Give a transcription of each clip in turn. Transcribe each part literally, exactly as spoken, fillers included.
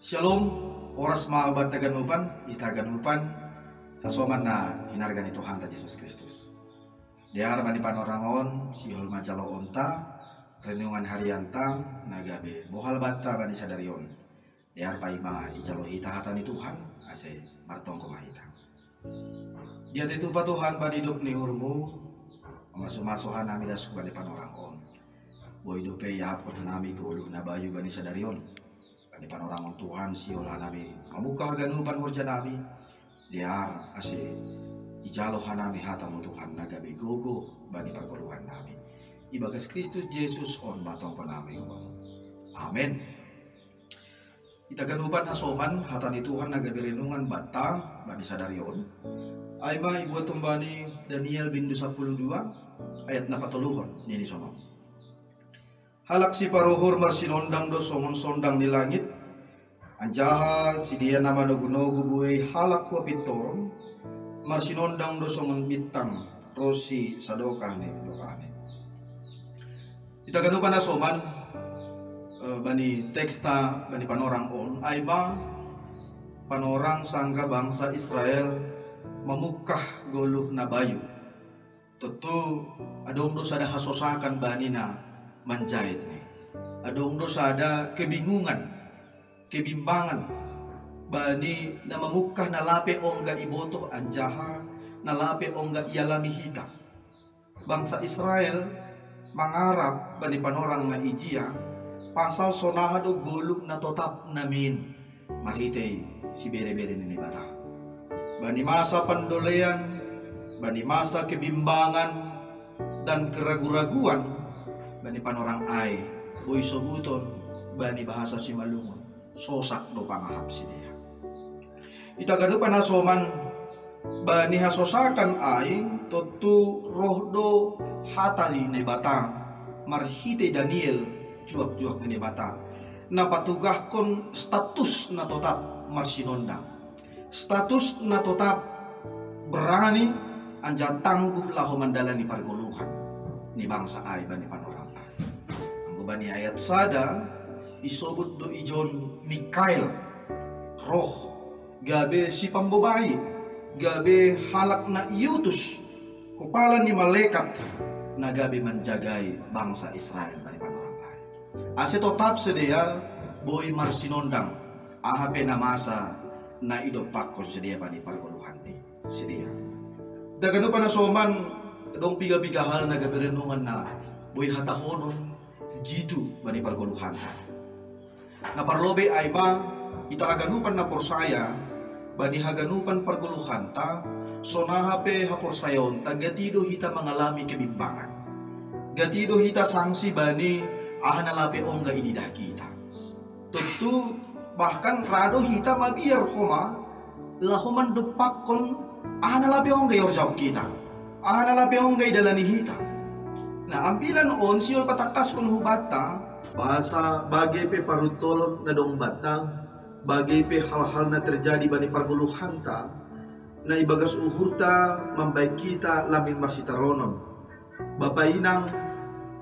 Shalom, horas ma banta ganupan, hita ganupan, hasoman na hinarga ni Tuhanta Jesus Kristus. Dear bani panorang on, sihol ma jaloonta renungan harianta na gabe bohal banta bani sadari on. Dear paima ijalo hita hata ni Tuhan, ase martonggo ma hita. Diatitupa Tuhan bani dop ni uhurmu, mamasu-masu hanami das bani panorang on. Boi dope iahapkon hanami goluh na bayu bani sadari on. Bani panorang on Tuhan, sihol hanami mamungkah haganupan horjanami. Dear ase ijalo hanami hatamu Tuhan na gabe gogoh bani pargoluhannami. Ibagas Kristus Jesus on ma tonggonami hubamu. Amen. Hita ganupan hasoman hata ni Tuhan na gabe renungan banta bani sadari on. Ai ma ibuat humbani Daniel bindu sapuluh dua ayat na patoluhon, nini sonon. Halak siparuhur marsinondang do songon sondang ni langit, anjaha sidea na manogu-nogu buei halak huapintoron, marsinondang do songon bintang ronsi sadokah ni dokahni. Hita ganupan hasoman, eh, bani teksta bani panorang on, ai ma panorang sangka bangsa Israel mamungkah goluh na bayu. Tontu adong do sada hasosakan bani na manjahit ni. Adong do sada kebingungan, kebimbangan bani na mamungkah na lape ongga ibotoh anjaha na lape ongga ialami hita. Bangsa Israel mangarap bani panorang na ijia pasal sonaha do goluh na totap namin marhitei sibere-bere ni Naibata. Bani masa pandolean, bani masa kebimbangan dan keragu-raguan, bani panorang ai boi sobuton bani bahasa Simalungun, sosak do pangahap sidea. Hita ganupan hasoman, bani hasosakan ai tontu roh do hata ni Naibata marhitei Daniel, juak-juak ni Naibata, na patugahkon status na totap marsinondang. Status na totap berani anjaha tangguh laho mandalani pargoluhan ni bangsa ai bani panorang ai. Anggo bani ayat sada, isobut do ijon Mikael, roh gabe sipambobai, gabe halak na iutus, kopala ni malekat na gabe manjagai bangsa Israel bani panorang ai. Ase totap sidea boi marsinondang aha pe na masa na idompakkon sidea bani pargoluhan ni sidea. Hita ganupan hasoman, adong piga-piga hal na gabe renungan na boi hatahonon jitu bani pargoluhanta. Na parlobei ai ma, hita haganupan na porsaya, bani haganupan pargoluhanta, sonaha pe haporsayaonta, gati do hita mangalami kebimbangan. Gati do hita sangsi bani aha na lape ongga ididah hita. Tontu bahkan ra do hita mabiar homa laho mandompakkon aha na lape ongga iorjahon hita, aha na lape ongga idalani hita. Nah, ambilan on sihol patangkaskon hubanta bahasa bage pe paruntolon na dong banta, bage pe hal-hal na terjadi bani pargoluhanta, na ibagas uhurta mambahen hita lambin marsitaronon. Bapa inang,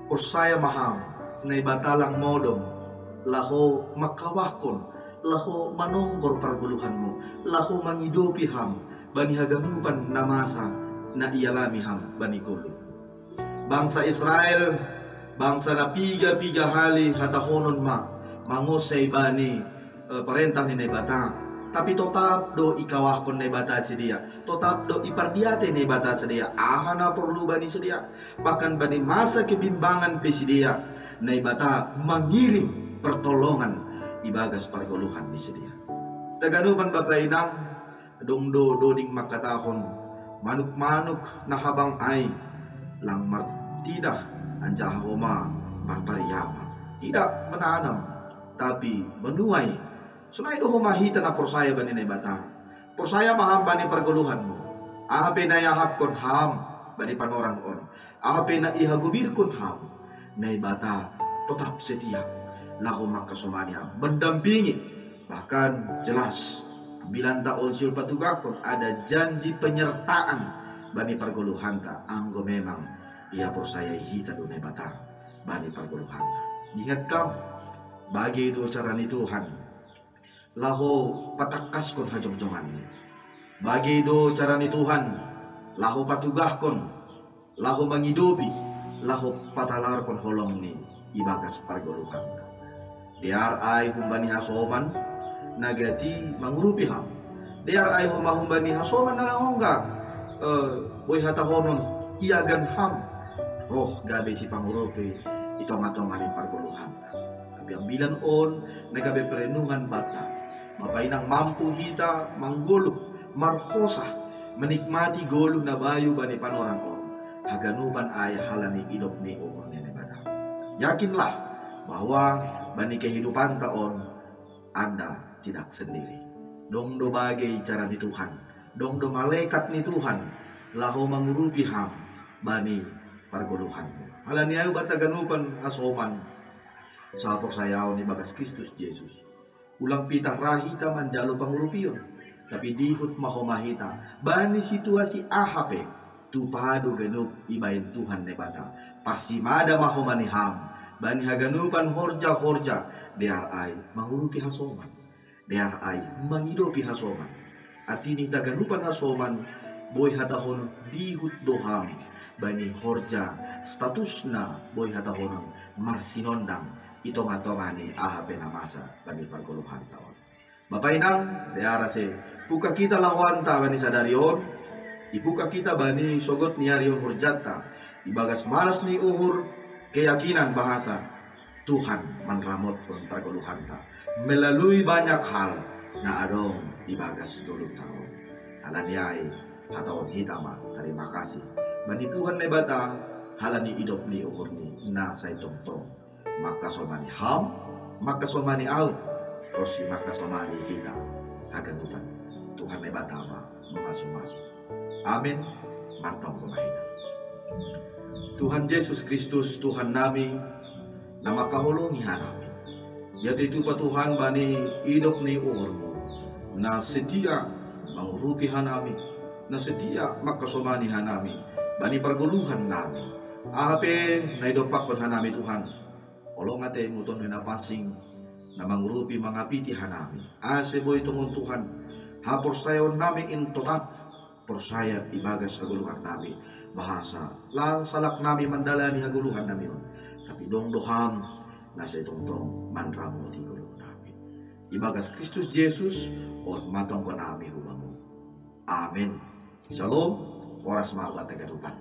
porsaya ma ham, Naibata lang modom laho mangkawahkon, laho manonggor pargoluhanmu, laho mangidopi ham bani haganupan na masa na ialami ham bani goluh. Bangsa Israel, bangsa na piga-piga hali hatahonon ma mangonsai bani eh, parentah ni Naibata. Tapi totap do ikawahkon Naibata sidea, totap do ipardiatei Naibata sidea aha na porlu bani sidea. Bahkan bani masa kebimbangan pe sidea, Naibata mangirim pertolongan ibagas pargoluhan ni sidea. Hita ganupan bapa inang, dong do doding mangkatahon, manuk-manuk na habang ai lang martidah anjaha homa marpariama. Tidak menanam, tapi menuai. Sonai do homa hita na porsaya bani Naibata. Porsaya ma ham bani pargoluhanmu. Aha pe na iahapkon ham bani panorang on, aha pe na ihagobirkon ham, Naibata totap setia laho mangkasomani ham, mendampingi. Bahkan jelas, ambilanta on sihol patugahkon ada janji penyertaan bani pargoluhanta, anggo memang ia porsayai hita do Naibata bani pargoluhanta. Ingat kam, bage do cara ni Tuhan. laho patangkaskon hajongjonganni. Bagei do cara ni Tuhan laho patugahkon, laho mangidopi, laho patalarkon holongni ibagas pargoluhanna. Dear ai humbani hasoman na gati mangurupi ham. Dear ai homa humbani hasoman na lang ongga, eh, boi hatahonon, iagan ham roh gabe sipangurupi i tonga-tonga ni pargoluhanna. Tapi ambilan on na gabe perenungan banta, bapa inang mampu hita manggoluh, marhosah, menikmati goluh na bayu bani panorang on, haganupan ai halani idop ni uhur ni Naibata. Yakinlah bahwa bani kehidupanta on, anda tidak sendiri. Dong do bagei cara ni Tuhan, dong do malekat ni Tuhan laho mangurupi ham bani pargoluhanmu. Halani ai ubat haganupan hasoman, saporsayaon ibagas Kristus Jesus. Ulang pitah ra hita manjalo pangurupion, tapi dihut ma homa hita bani situasi aha pe, tupa do ganup ibaen Tuhan Naibata. Parsimada ma homa ni ham bani haganupan horja-horja, dear ai mangurupi hasoman, dear ai mangidopi hasoman. Arti ni haganupan hasoman, boi hatahonon dihut do ham bani horja, statusna boi hatahonon marsinondang i tonga-tonga ni aha pe na masa bani pargoluhanta on. Bapa inang, dear ase, pungka hita lahoanta bani sadari on, ipungka hita bani sogot ni ari on horjanta, ibagas malas ni uhur, keyakinan bahasa Tuhan manramotkon pargoluhanta melalui banyak hal na adong ibagas goluhta on. Halani ai hatahon hita ma tarima kasih bani Tuhan Naibata halani idop ni uhurni na sai tongtong mangkasomani ham, mangkasomani ahu, ronsi mangkasomani hita haganupan. Tuhan Naibata ma mamasu-masu. Amin. Martonggo ma hita. Tuhan Jesus Kristus, Tuhan nami, na mangkaholongi hanami. Ia tupa Tuhan bani idop ni uhurmu, na setia mangurupi hanami, na setia mangkasomani hanami bani pargoluhan nami. Aha pe na idompakkon hanami Tuhan, holong atemu Tonduy Napansing na mangurupi, mangapiti hanami, ase boi tongon Tuhan haporsayaonnami in totap porsaya ibagas hagoluhannami, bahasa lang salak nami mandalani hagoluhannami on, tapi dong do ham na sai tongtong manramoti goluhnami. Ibagas Kristus Jesus, on ma tonggonami hu bamu. Amin. Shalom. Horas ma banta haganupan.